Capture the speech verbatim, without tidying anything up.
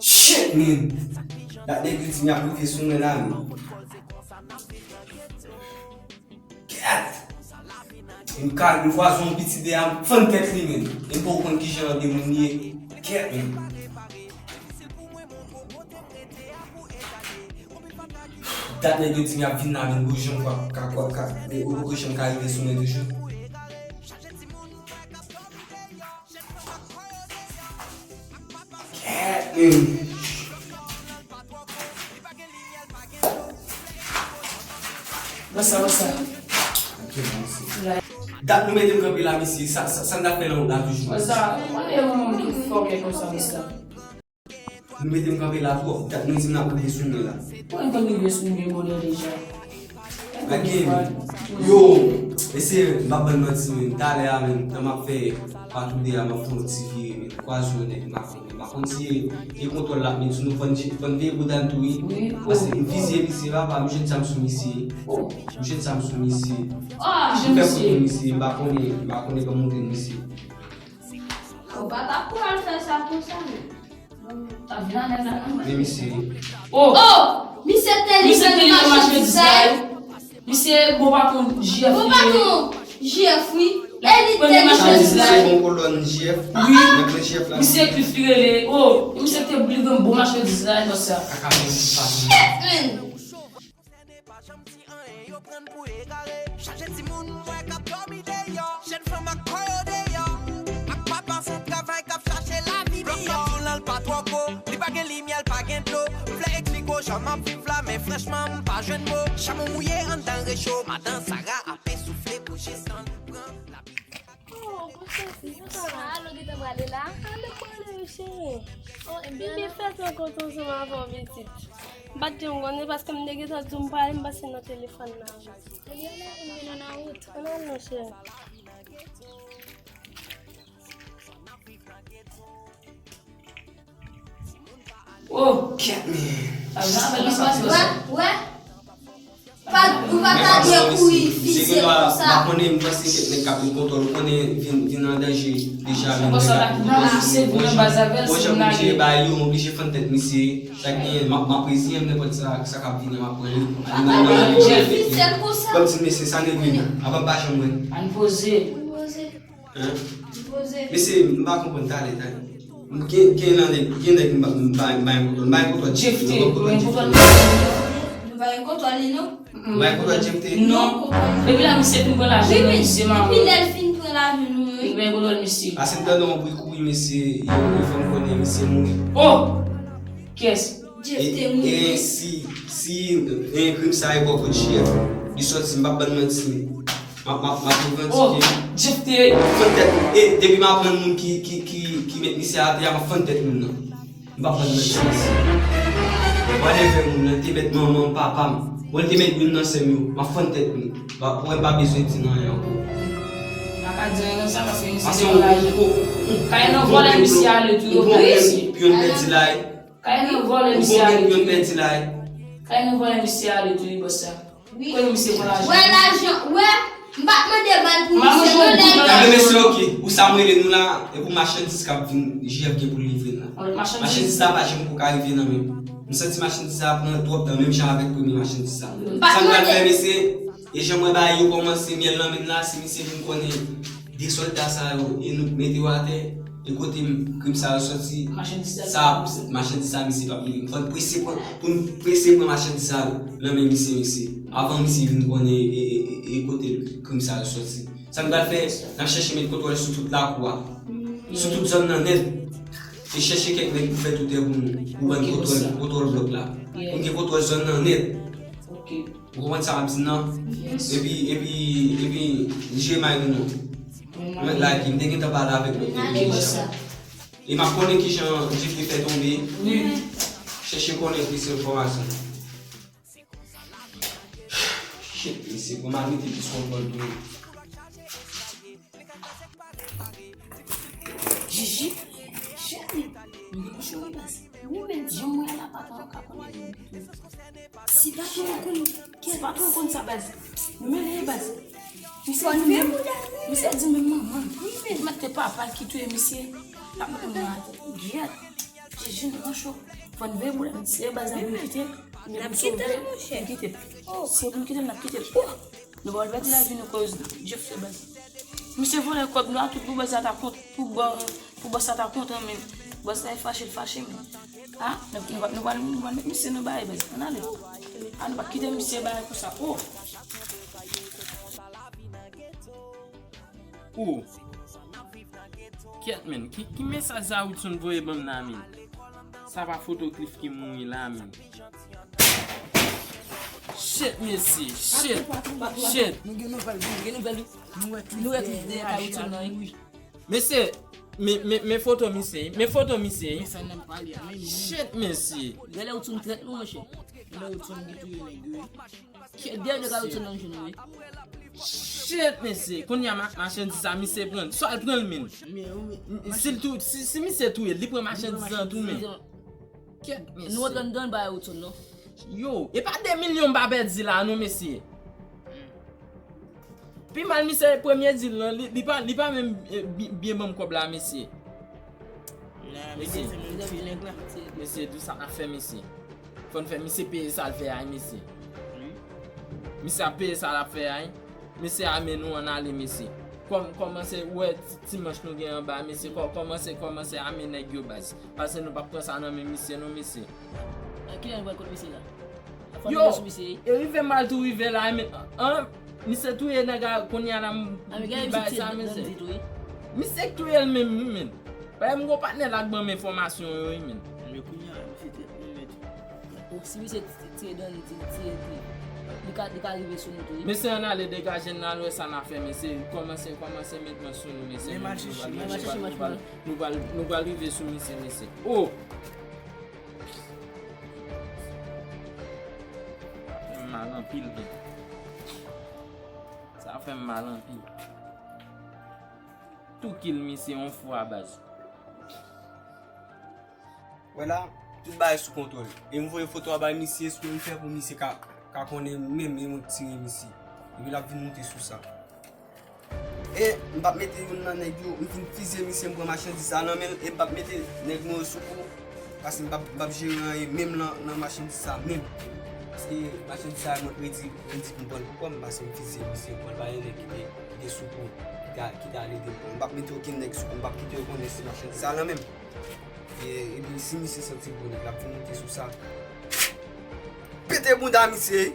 Shit, man. Dat nèg yo di m y ap rive sou mwen la, man. Kèt! M ka, m kwaze yon pitit dèyè m, fann tèt li, man. E m poko konn kijan de moun li ye. Kèt, man. Dat nèg yo di m y ap vin la, men m poko janm ka, ka, ka, ka, men m poko janm ka rive sou mwen toujou. Kèt, men. What's up, what's up? Dat nou mete m kanpe la, mesye, sa, sa, sa n ap fè nan wout la toujou? What's up? Mwen, e yon moun ki fòkè konsa, what's up? Nou mete m kanpe la twòp, dat nou di m n ap rive sou mwen la. Bon, nou konn rive sou mwen bonè deja. Again, yo, mesye, m p ap ban n manti, men, talè a, men, tan m ap fè patwouye a, m ap fè yon ti vire, men, kwaze yon nèg, m pa konnen, m pa konn si e, e kontwòl l ap met sou nou, fò n, fò n veye bout a n tou, wi. Paske m vizye misye, papa, m jwenn zam sou misye. M jwenn zam sou misye. M fè kout pou misye, m pa konnen, m pa konnen kòman m jwenn misye. Ou pa t ap pral fè sa konsa, non. T ap vin anèk la, non? Men misye. Oh! Oh! Misye te li menm machandiz la. Misye bon patwon J F li ye. Bon patwon J F, wi. E li te li machandiz la. Misye bon kolòn J F. Wi. Nèg J F la. Misye Cliff li rele. Oh! Misye te li menm bon machandiz la, non, sa. Kaka men. Shit, man! Yo pran pou egare, chaje timoun m wè k ap dòmi deyò. Jèn fanm ak kò yo deyò, ak papa san travay k ap chache lavi miyò. Blòk nan tou l an l pa twò gwo, li pa gen limyè, l pa gen dlo. M vle eksplike w jan m ap viv la, men franchman, m pa jwenn mo. Chanm ou mouye anndan recho, madan Sara ape soufle pou jis tan l pran lapli. Oh, bonjou, sista. Alo, ou gentan prale la? Ale prale, wi, cheri. Oh, ebyen, m byen fèt rankontre ansanm avè w, pitit. M pa t janm konnen, paske m te gentan di w m prale, m pase nan telefòn nan. Ebyen, ann ale, m mennen w nan wout. Ann ale non, cheri. Oh! Kèt, men. Wè, wè. Pa, ou pa ta dwe kouri fizye konsa. M pa konnen, m panse kèt nèg k ap vin kontwòl, ou konnen vin, vin an danje deja, men nèg ap vin kontwòl. Bon jan, bon jan Bondye ba yo, m oblije fann tèt misye. Sa k genyen, m ap, m ap reziyen m, nenpòt sa, sa k ap vini, m ap pran li. Kòm di mesye, sa nèg li menm. Apa m pa janm wè. Ann poze. Hein? Mesye, m pa konprann talè, talè. M gen, gen nan nèg, gen nèg m ba, m ba, m ba yon kontwòl, m ba yon kontwòl Jeff T, m ba yon kontwòl Jeff T. Nou pa gen kontwòl li, non? M ba yon kontwòl Jeff T. Non. Depi la, misye fin pran lajan nan misye, manman. Depi lè l fin pran lajan nou, wi. M ba yon kontwòl misye. Pase m tande yon bri kouri, mesye, yo, yo fè m konnen misye mouri. Oh! Kiyès? Jeff T mouri. E, e si, si, e, krim sa e bò kot J F, li sòti, m p ap ban n manti. M ap, m ap, m ap revandike. Oh, Jeff T. Fann tèt moun. E, depi m aprann moun ki, ki, ki, ki met misye atè a, m ap fann tèt moun nan. M p ap ban n manti, mesye. Whatever moun nan te met manman m, papa m. Bon, l te met youn nan sè m yo. M ap fann tèt moun. Ou wè m pa bezwen di nan anyen ankò. M pa ka di anyen nan sa, paske misye te pran lajan. Kay nan vòlè misye ale tou, yo pran misye. Pou youn pèdi la, e. Kay nan vòlè misye ale tou. Youn pèdi la, e. Kay nan vòlè misye ale tou, wi, bòs sa. Wi. Kote misye pran lajan? Wè lajan, wè, m pa t mande bal pou misye, non, lè l ta. Ebyen, mesye, ok. Ou sa m rele nou la, e pou machandiz k ap vin, J F gen pou l livre n la. Machandiz la pa janm poko rive nan men m. M santi machandiz la pran twòp tan, menm jan avèk premye machandiz la. Sa m pral fè, mesye, e jan m wè bagay yo kòmanse, myèl nan men n la, si misye vin konnen de sòlda sa yo, e nou mete yo atè, e kote m, krim sa yo sòti, sa, machandiz sa, misye p ap livre. Fò n prese pran, pou n prese pran machandiz sa yo nan men misye, mesye. Avan misye vin konnen e, e, e, e kote krim sa yo sòti. Sa n pral fè, n ap chèche met kontwòl sou tout lakou a. Sou tout zòn nan nèt. E chèche kèk nèg pou fè tout tè pou nou. Pou ban n kontwòl, kontwòl blòk la. Pou n gen kontwòl zòn nan nèt. Ou konprann sa m ap di nan? Epi, epi, epi, jere may nou non. Mwen like, m te gentan pale avèk nou depi deja. E m ap konnen kijan Jeff te fè tonbe. Chèche konnen plis enfòmasyon. Shit, mesye, pou m al mete plis kontwòl tou. Jiji, cheri, m gen yon cheri baz. Wi, men jan mwen la pa ta ka konnen. Si patwon an konn, si patwon konn sa baz. Nou mele baz. Misye di menm, misye di menm manman. Ou mèt te papa l ki touye misye. L ap mete mwen atè. Gyèt. Jiji, nou nan cho. Fò n veye boulèt, se baz la pou n kite l. N ap kite l, monchè. N kite l. Si se pou n kite l, n ap kite l. Oh! Nou pa pral pèdi lavi nou koz Jeff se baz. Misye vòlè kòb nou a tout pou baz la ta kont, pou bò, pou bòs la ta kontan, men bòs la fache, l fache, men. Ah, nou, nou, nou pral, nou pral met misye nan bagay, baz. Ann ale. Ah, nou pa kite misye bagay konsa. Oh! Oh. Kyèt, men. Ki, ki mesaj sa Wilson voye ban m nan, men? Sa pa foto Cliff ki mouri la, men. Shit, mesye. Shit. Shit. Nou gen nouvèl, nou gen nouvèl, wi. Nou wè Cliff, nou wè Cliff dèyè kay Wilson nan, wi. Mesye, men, men, men foto misye, men foto misye. Men sa n ap pale a, men, men. Shit, mesye. Genlè Wilson trèt, non, monchè. Genlè Wilson ki touye nèg yo, wi. Dèyè de kay Wilson nan jwenn, wi. Shit, mesye. Kounye a ma-, machandiz sa, misye pran l. Swa l pran l, men. Si l tou, si, si misye touye l, li pran machandiz lan tou, men. Kyèt, mesye. Nou antre anndan, bay Wilson, non. Yo, e pa de milyon m pa pèdi la, non, mesye. Pi mal, misye, premye deal lan, li, li pa, li pa menm, eh, bi-, byen ban m kòb la, mesye. Mesye, mesye, di sa n ap fè, mesye. Fò n fè misye peye sa l fè a, mesye. Misye ap peye sa l ap fè a. Mesye, ame nou, ann ale, mesye. Kòm, kòmanse wè ti, ti manch nou gen anba, mesye. Kò-, kòmanse, kòmanse ame nèg yo, baz. Paske nou p ap pran sa nan men misye, non, mesye. Kilè nou pral kot misye la? Yo, e rive m al tou rive la, men, an, misye touye nèg la, kounye a la m bay sa, mesye. Misye k touye l menm, wi, men. Paske m gon patnè la k ban m enfòmasyon yo, wi, men. Men kounye a, misye trèt nou nèt. Si misye t-, tiye Dandy, tiye Cliff, li ka, li ka rive sou nou tou, wi. Mesye, ann ale degaje n al wè sa n a fè, mesye. Kòmanse, kòmanse met men sou nou, mesye. Nou pral, nou pral, nou pral rive sou misye, mesye. Oh! Sa fè m mal anpil, men. Sa fè m mal anpil. Tou kill misye yon fwa, baz. Wè la, tout bagay sou kontwòl. E m voye foto a bay misye, espe m fè pou misye ka, ka konnen menm e mwen k tire misye. Epi l ap vin moute sou sa. E m p ap mete youn nan nèg yo, m fin fizye misye, m pran machandiz sa nan men l, e m p ap mete nèg mwen yo sou kou, paske m p ap, m p ap jere anyen menm nan, nan machandiz sa menm. Paske machandiz sa mwen redi, redi pou m pran l pou kò m, paske m fizye misye, m pran l pa gen nèg ki te, ki te sou kou, ki te, ki te al ede m pran l. M p ap mete okenn nèg sou kou, m p ap kite yo konnen se machandiz sa nan men m. E, epi si misye santi l pou nèg la, pou moute sou sa. Pete bounda misye.